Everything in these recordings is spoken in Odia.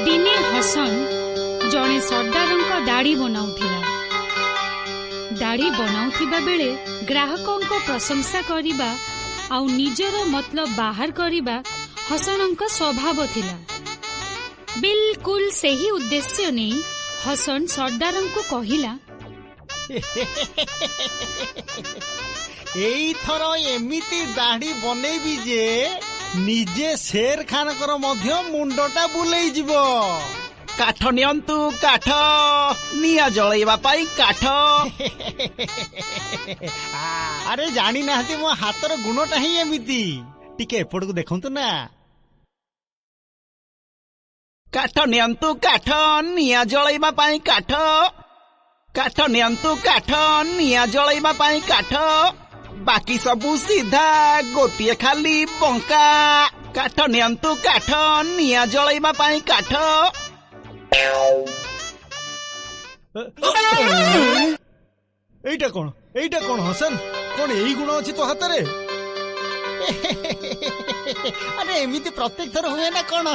ଦିନେ ହସନ ଜଣେ ସର୍ଦ୍ଦାରଙ୍କ ଦାଢ଼ି ବନାଉଥିଲା। ଦାଢ଼ି ବନାଉଥିବା ବେଳେ ଗ୍ରାହକଙ୍କ ପ୍ରଶଂସା କରିବା ଆଉ ନିଜର ମତଲବ ବାହାର କରିବା ହସନଙ୍କ ସ୍ୱଭାବ ଥିଲା। ବିଲକୁଲ ସେହି ଉଦ୍ଦେଶ୍ୟ ନେଇ ହସନ ସର୍ଦ୍ଦାରଙ୍କୁ କହିଲା, ଏଇଥର ଏମିତି ଦାଢ଼ି ବନେଇବି ଯେ ନିଜେ ଶେର ଖାନଙ୍କର ମଧ୍ୟ ମୁଣ୍ଡଟା ବୁଲେଇ ଯିବ। କାଠ ନିଅନ୍ତୁ କାଠ, ନିଆଁ ଜଳେଇବା ପାଇଁ କାଠ। ଆରେ ଜାଣିନାହାନ୍ତି, ମୋ ହାତର ଗୁଣଟା ହିଁ ଏମିତି। ଟିକେ ଏପଟକୁ ଦେଖନ୍ତୁ ନା। କାଠ ନିଅନ୍ତୁ କାଠ, ନିଆଁ ଜଳେଇବା ପାଇଁ କାଠ। କାଠ ନିଅନ୍ତୁ କାଠ, ନିଆଁ ଜଳେଇବା ପାଇଁ କାଠ। ବାକି ସବୁ ସିଧା, ଗୋଟିଏ ଖାଲି ବଙ୍କା। କାଠ ନିଅନ୍ତୁ କାଠ, ନିଆଁ ଜଳେଇବା ପାଇଁ କାଠ। ଏଇଟା କଣ? ଏଇଟା କଣ ହସନ? କଣ ଏଇ ଗୁଣ ଅଛି ତୋ ହାତରେ? ଆରେ ଏମିତି ପ୍ରତ୍ୟେକ ଥର ହୁଏ ନା କଣ?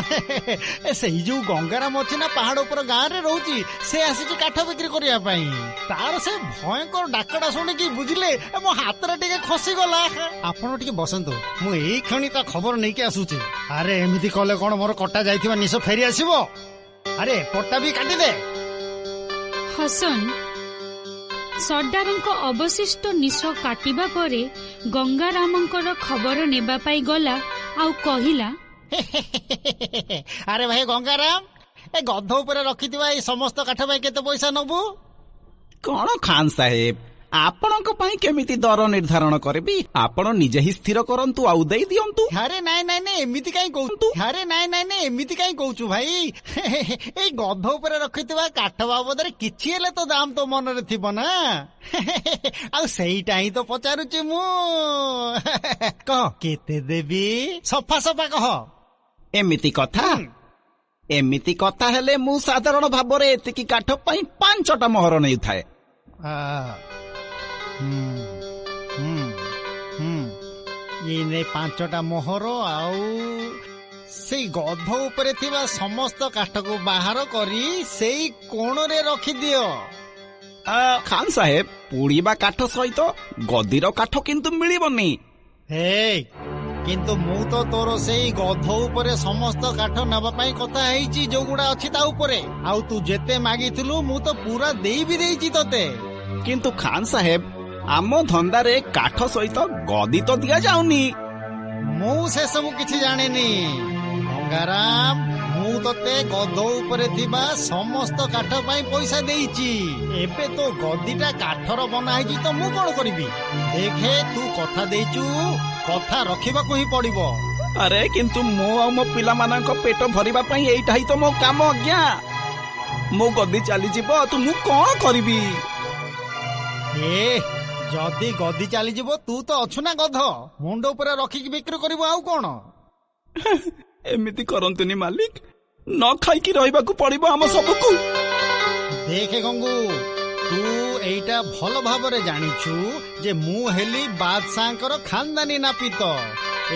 ସେଇ ଯୋଉ ଗଙ୍ଗାରାମ ଅଛି ନା, ପାହାଡ ଉପର ଗାଁରେ ରହୁଛି, ସେ ଆସିଛି କାଠ ବିକ୍ରି କରିବା ପାଇଁ। ତାର ସେ ଭୟଙ୍କର ଡାକଟା ଶୁଣିକି ବୁଝିଲେ ମୋ ହାତରେ ଟିକେ ଖସିଗଲା। ଆପଣ ଟିକେ ବସନ୍ତୁ, ମୁଁ ଏଇ କ୍ଷଣି ତା ଖବର ନେଇକି ଆସୁଛି। ଆରେ ଏମିତି କଲେ କଣ ମୋର କଟା ଯାଇଥିବା ନିଶ ଫେରି ଆସିବ? ଆରେ ପଟା ବି କାଟିଦେ। ହସନ ସର୍ଦ୍ଦାରଙ୍କ ଅବଶିଷ୍ଟ ନିଶ କାଟିବା ପରେ ଗଙ୍ଗାରାମଙ୍କର ଖବର ନେବା ପାଇଁ ଗଲା ଆଉ କହିଲା, ଆରେ ଭାଇ ଗଙ୍ଗାରାମ, ଏ ଗଧ ଉପରେ ରଖିଥିବା ଏଇ ସମସ୍ତ କାଠ ପାଇଁ କେତେ ପଇସା ନବୁ? କଣ ଖାନ ସାହେବ, ଆପଣଙ୍କ ପାଇଁ କେମିତି ଦର ନିର୍ଦ୍ଧାରଣ କରିବି? ଆପଣ ନିଜେ ହିଁ ସ୍ଥିର କରନ୍ତୁ ଆଉ ଦେଇ ଦିଅନ୍ତୁ। ଆରେ ନାଇଁ ନାଇଁ ନାଇଁ, ଏମିତି କାହିଁ କହୁଛୁ? ଆରେ ନାଇଁ ନାଇଁ ନାଇଁ, ଏମିତି କାହିଁ କହୁଛୁ ଭାଇ? ଏଇ ଗଧ ଉପରେ ରଖିଥିବା କାଠ ବାବଦରେ କିଛି ହେଲେ ତ ଦାମ ତୋ ମନରେ ଥିବ ନା? ଆଉ ସେଇଟା ହିଁ ତ ପଚାରୁଛି ମୁଁ। କହ କେତେ ଦେବି, ସଫା ସଫା କହ। ଏମିତି କଥା? ଏମିତି କଥା ହେଲେ ମୁଁ ସାଧାରଣ ଭାବରେ ଏତିକି କାଠ ପାଇଁ 5ଟା ମୋହର ନେଉଥାଏ। ଏଇ 5ଟା ମୋହର, ଆଉ ସେଇ ଗଧ ଉପରେ ଥିବା ସମସ୍ତ କାଠକୁ ବାହାର କରି ସେଇ କୋଣରେ ରଖିଦିଅ। ଖାନ ସାହେବ, ପୋଡିବା କାଠ ସହିତ ଗଦିର କାଠ କିନ୍ତୁ ମିଳିବନି। ହେ, କିନ୍ତୁ ମୁଁ ତ ତୋର ସେଇ ଗଧ ଉପରେ ସମସ୍ତ କାଠ ନେବା ପାଇଁ କଥା ହେଇଛି, ଯୋଉଗୁଡା ଅଛି ତା ଉପରେ। ଆଉ ତୁ ଯେତେ ମାଗିଥିଲୁ ମୁଁ ତ ପୁରା ଦେଇ ବି ଦେଇଛି ତତେ। କିନ୍ତୁ ଖାନ ସାହେବ, ଆମ ଧନ୍ଦାରେ କାଠ ସହିତ ଗଦି ତ ଦିଆଯାଉନି। ମୁଁ ସେସବୁ କିଛି ଜାଣିନି ଗଙ୍ଗାରାମ, ମୁଁ ତତେ ଗଧ ଉପରେ ଥିବା ସମସ୍ତ କାଠ ପାଇଁ ପଇସା ଦେଇଛି। ଏବେ ତୋ ଗଦିଟା କାଠର ବନା ହେଇଛି ତ ମୁଁ କଣ କରିବି? ଦେଖେ, ତୁ କଥା ଦେଇଛୁ, କଥା ରଖିବାକୁ ହିଁ ପଡିବ। ଆରେ କିନ୍ତୁ ମୁଁ ଆଉ ମୋ ପିଲାମାନଙ୍କ ପେଟ ଭରିବା ପାଇଁ ଏଇଟା ହିଁ ତ ମୋ କାମ ଆଜ୍ଞା। ମୋ ଗଦି ଚାଲିଯିବ ତ ମୁଁ କଣ କରିବି? ଏ ଯଦି ଗଦି ଚାଲିଯିବ, ତୁ ତ ଅଛୁ ନା ଗଧ ମୁଣ୍ଡ ଉପରେ ରଖିକି ବିକ୍ରି କରିବୁ, ଆଉ କଣ? ଏମିତି କରନ୍ତୁନି ମାଲିକ, ନ ଖାଇକି ରହିବାକୁ ପଡିବ ଆମ ସବୁକୁ। ଦେଖେ ଗଙ୍ଗୁ, ତୁ ଏଇଟା ଭଲ ଭାବରେ ଜାଣିଛୁ ଯେ ମୁଁ ହେଲି ବାଦଶାହଙ୍କର ଖାନଦାନୀ ନାପିତ।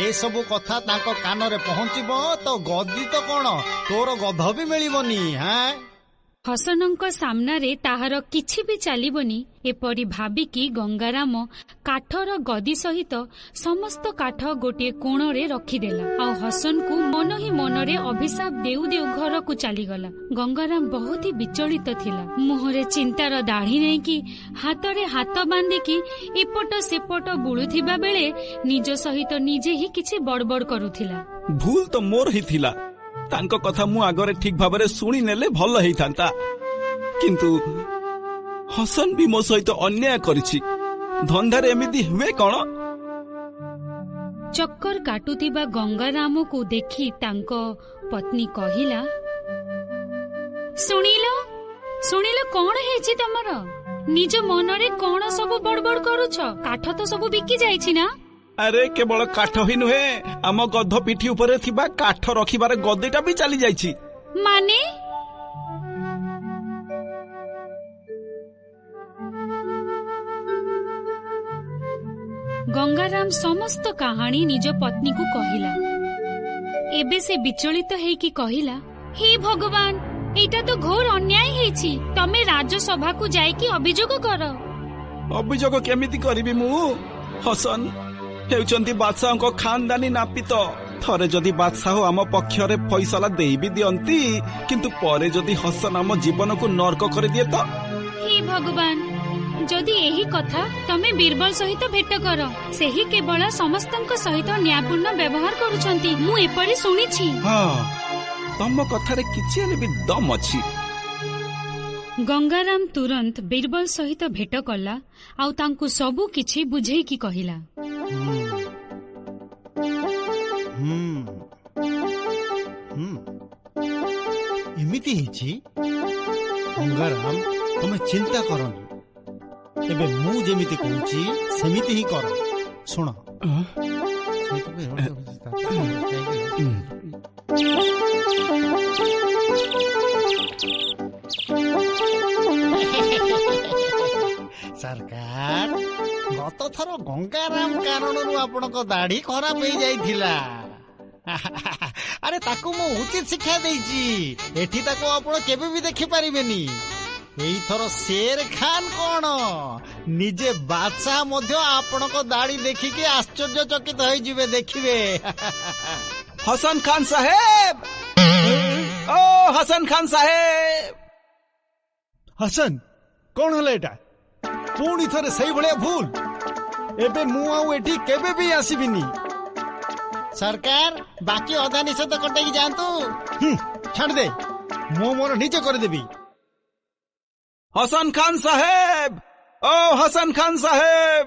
ଏସବୁ କଥା ତାଙ୍କ କାନରେ ପହଞ୍ଚିବ ତ ଗଦି ତ କଣ, ତୋର ଗଧ ବି ମିଳିବନି। ହାଁ, ହସନଙ୍କ ସାମ୍ନାରେ ତାହାର କିଛି ବି ଚାଲିବନି, ଏପରି ଭାବିକି ଗଙ୍ଗାରାମ କାଠର ଗଦି ସହିତ ସମସ୍ତ କାଠ ଗୋଟିଏ କୋଣରେ ରଖିଦେଲା ଆଉ ହସନକୁ ମନ ହିଁ ମନରେ ଅଭିଶାପ ଦେଉ ଦେଉ ଘରକୁ ଚାଲିଗଲା। ଗଙ୍ଗାରାମ ବହୁତ ହି ବିଚଳିତ ଥିଲା। ମୁହଁରେ ଚିନ୍ତାର ଦାଢ଼ି ନେଇକି ହାତରେ ହାତ ବାନ୍ଧିକି ଏପଟ ସେପଟ ବୁଲୁଥିବା ବେଳେ ନିଜ ସହିତ ନିଜେ ହିଁ କିଛି ବଡବଡ କରୁଥିଲା। ଭୁଲ ତ ମୋର ହିଁ ଥିଲା, ତାଙ୍କ କଥା ମୁଁ ଆଗରେ ଠିକ ଭାବରେ ଶୁଣି ନେଲେ ଭଲ ହେଇଥାନ୍ତା। କିନ୍ତୁ ହସନ ବି ମୋ ସହିତ ଅନ୍ୟାୟ କରିଛି। ଧନ୍ଦାରେ ଏମିତି ହୁଏ କଣ? ଚକ୍କର କାଟୁଥିବା ଗଙ୍ଗାରାମକୁ ଦେଖି ତାଙ୍କ ପତ୍ନୀ କହିଲା, ଶୁଣିଲ ଶୁଣିଲ, କଣ ହେଇଛି ତମର? ନିଜ ମନରେ କଣ ସବୁ ବଡବଡ କରୁଛ? କାଠ ତ ସବୁ ବିକି ଯାଇଛି ନା? ଆରେ କେବଳ କାଠ ହିଁ ନୁହେଁ, ଆମ ଗଧ ପିଠି ଉପରେ ଥିବା କାଠ ରଖିବାର ଗଦିଟା ବି ଚାଲି ଯାଇଛି। ମାନେ? ଗଙ୍ଗାରାମ ସମସ୍ତ କାହାଣୀ ନିଜ ପତ୍ନୀକୁ କହିଲା। ଏବେ ସେ ବିଚଳିତ ହେଇକି କହିଲା, ହେ ଭଗବାନ, ଏଇଟା ତ ଘୋର ଅନ୍ୟାୟ ହେଇଛି। ତମେ ରାଜସଭାକୁ ଯାଇକି ଅଭିଯୋଗ କର। ଅଭିଯୋଗ କେମିତି କରିବି ମୁଁ? ହସନ ହେଉଛନ୍ତି ବାଦଶାହଙ୍କ ଖାନଦାନୀ ନାପିତ। ଥରେ ଯଦି ବାଦଶାହ ଆମ ପକ୍ଷରେ ଫଇସଲା ଦେଇ ବି ଦିଅନ୍ତି, କିନ୍ତୁ ପରେ ଯଦି ହସନ ଆମ ଜୀବନକୁ ନର୍କ କରିଦିଏ ତ? ହେ ଭଗବାନ, ଯଦି ଏହି କଥା, ତମେ ବୀରବଲ ସହିତ ଭେଟ କର। ସେହି କେବଳ ସମସ୍ତଙ୍କ ସହିତ ନ୍ୟାୟପୂର୍ଣ୍ଣ ବ୍ୟବହାର କରୁଛନ୍ତି, ମୁଁ ଏପରି ଶୁଣିଛି। ହଁ, ତମ କଥାରେ କିଛି ହେଲେ ବି ଦମ ଅଛି। ଗଙ୍ଗାରାମ ତୁରନ୍ତ ବୀରବଲ ସହିତ ଭେଟ କଲା ଆଉ ତାଙ୍କୁ ସବୁ କିଛି ବୁଝେଇକି କହିଲା। ହୁଁ ହୁଁ ଏମିତି ହେଇଛି ଗଙ୍ଗାରାମ, ତମେ ଚିନ୍ତା କରନି। ଏବେ ମୁଁ ଯେମିତି କହୁଛି ସେମିତି ହିଁ କର। ଶୁଣ, ସରକାର, ଗତ ଥର ଗଙ୍ଗାରାମ କାରଣରୁ ଆପଣଙ୍କ ଦାଢି ଖରାପ ହେଇଯାଇଥିଲା। ଆରେ, ତାକୁ ମୁଁ ଉଚିତ ଶିକ୍ଷା ଦେଇଛି। ଏଠି ତାକୁ ଆପଣ କେବେ ବି ଦେଖିପାରିବେନି। ଏଇଥର ଶେର ଖାନ କଣ, ନିଜେ ବାଦଶାହ ମଧ୍ୟ ଆପଣଙ୍କ ଦାଢି ଦେଖିକି ଆଶ୍ଚର୍ଯ୍ୟଚକିତ ହେଇଯିବେ, ଦେଖିବେ। ହସନ ଖାନ ସାହେବ, ଓ ହସନ ଖାନ ସାହେବ! ହସନ, କଣ ହେଲା ଏଟା? ପୁଣି ଥରେ ସେଇଭଳିଆ ଭୁଲ? ଏବେ ମୁଁ ଆଉ ଏଠି କେବେ ବି ଆସିବିନି। ସରକାର, ବାକି ଅଧା ନିଷେଧ କଟେଇକି ଯାଆନ୍ତୁ। ଛାଡ଼ିଦେ, ମୁଁ ମୋର ନିଜେ କରିଦେବି। ହସନ ଖାନ ସାହେବ, ଓ ହସନ ଖାନ ସାହେବ!